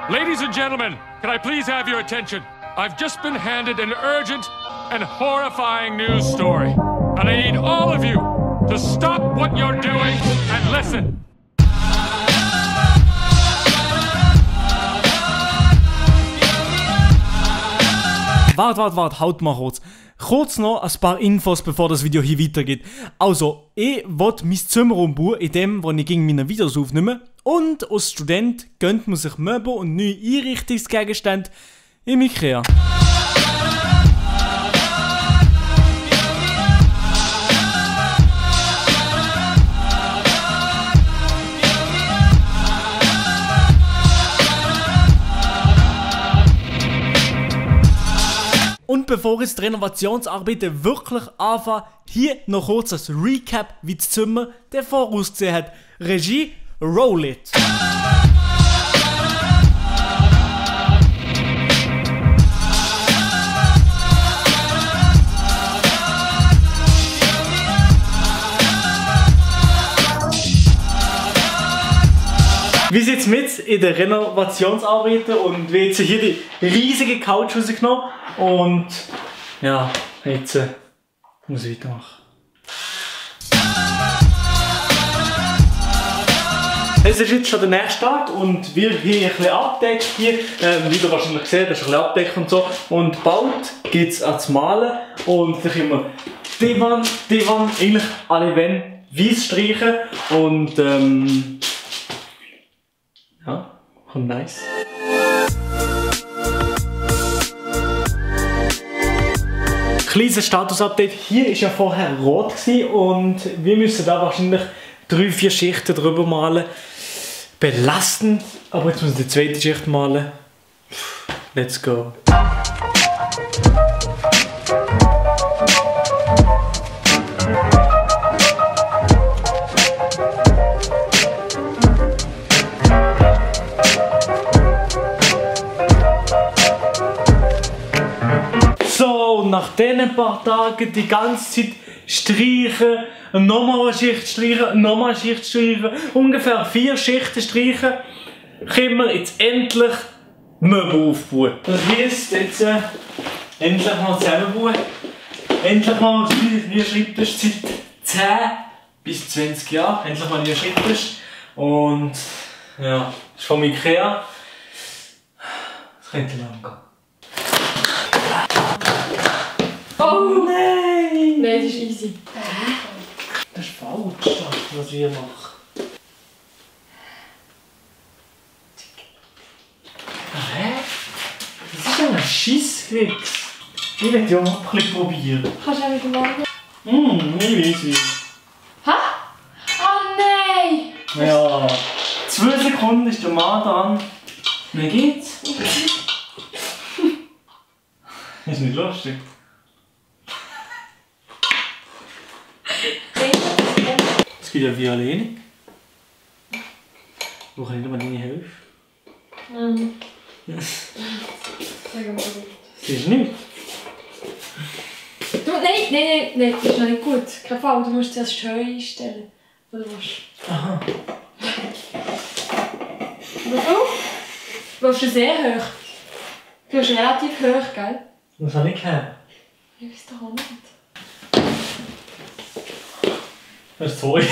Ladies and gentlemen, can I please have your attention? I've just been handed an urgent and horrifying news story. And I need all of you to stop what you're doing and listen. Warte, halt mal kurz. Kurz noch ein paar Infos, bevor das Video hier weitergeht. Also, ich will mein Zimmer umbauen, in dem, wo ich gegen meine Videos aufnehme. Und als Student gönnt man sich Möbel und neue Einrichtungsgegenstände im IKEA. Und bevor jetzt die Renovationsarbeiten wirklich anfangen, hier noch kurz ein Recap, wie das Zimmer davor ausgesehen hat. Regie, roll it! Wir sind jetzt mit in den Renovationsarbeiten und wir haben jetzt hier die riesige Couch rausgenommen und ja, jetzt muss ich weitermachen. Es ist jetzt schon der nächste Tag und wir haben hier ein bisschen abgedeckt hier, wie ihr wahrscheinlich gesehen habt, das ist ein bisschen abgedeckt und so. Und bald geht es ans Malen und dann können wir die Wand, eigentlich alle Wände weiß streichen und ja, kommt nice. Kleines Status-Update. Hier war ja vorher rot und wir müssen da wahrscheinlich 3-4 Schichten drüber malen. Belastend, aber jetzt müssen wir die zweite Schicht malen. Let's go. So, nach diesen paar Tagen die ganze Zeit streichen, nochmal eine Schicht streichen, nochmal eine Schicht streichen, ungefähr 4 Schichten streichen, können wir jetzt endlich Möbel aufbauen. Das heisst jetzt endlich mal zusammenbauen. Endlich mal wie Schreibtisch seit 10 bis 20 Jahren. Endlich mal ein Schreibtisch. Und ja, das ist von IKEA. Das könnte lang gehen. Oh nein! Nein, das ist easy. Das ist falsch, was wir machen. Hä? Das ist ja ein Scheissfix. Ich will ja auch ein bisschen probieren. Kannst du auch wieder machen? Ich weiß wie. Hä? Oh nein! Ja. 2 Sekunden ist der Mann dran. Dann geht's. Ist nicht lustig. Es gibt ja wie alleine. Wo kann ich mal deine Hilfe? Sag mal gut. Das ist nichts. Du, nein, das ist noch nicht gut. Kein Fall, du musst das schön einstellen. Oder was? Aha. Du hast sehr hoch. Du hast relativ hoch, gell? Das habe ich gehört. Ich weiß doch auch nicht. Das ist 2.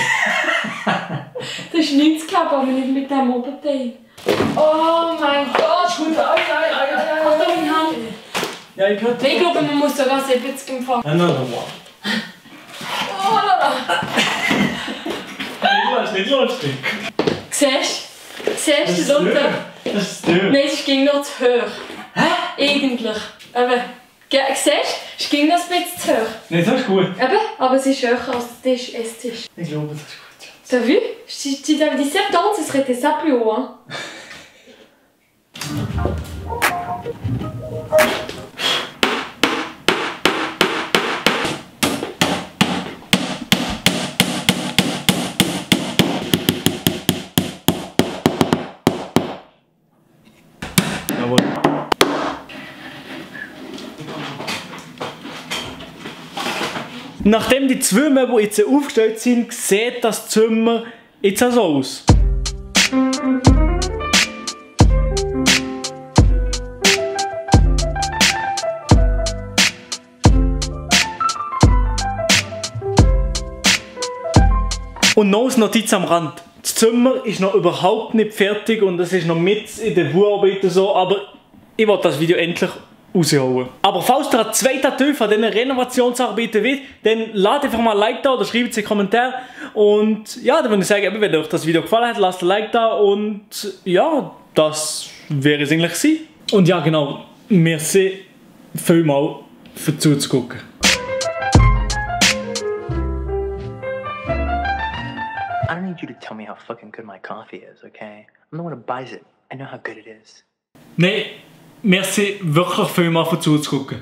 Das ist nichts gehabt, aber nicht mit dem Oberteil. Oh mein Gott! Gut, Ach, da meine Hand. Ja, ich hörte. Ich glaube, man muss sogar 70 empfangen. Another one. Oh la la! Das ist nicht lustig. Siehst du das unten? Das ist dünn. Nein, es ging noch zu hoch. Hä? Eigentlich. Aber, siehst du, es ging noch ein bisschen zu hoch. Nein, das ist gut. Eben, aber es ist höher als der Tisch, Esstisch. Ich glaube, das ist gut. T'as vu? Si tu t'avais dit 70, ce serait été ça plus haut, hein? Jawohl. Nachdem die 2 Möbel jetzt aufgestellt sind, sieht das Zimmer jetzt so aus. Und noch eine Notiz am Rand. Das Zimmer ist noch überhaupt nicht fertig und es ist noch mit in der Bauarbeit und so, aber ich will das Video endlich rausholen. Aber falls ihr einen zweiten Teil von diesen Renovationsarbeiten wollt, dann lasst einfach mal ein Like da oder schreibt es in die Kommentare. Und ja, dann würde ich sagen, wenn euch das Video gefallen hat, lasst ein Like da und ja, das wäre es eigentlich gewesen. Und ja, genau, merci vielmals für zuzugucken. I don't need you to tell me how fucking good my coffee is, okay? I'm the one who buys it. I know how good it is. Nein, merci wirklich vielmals für zuzugucken.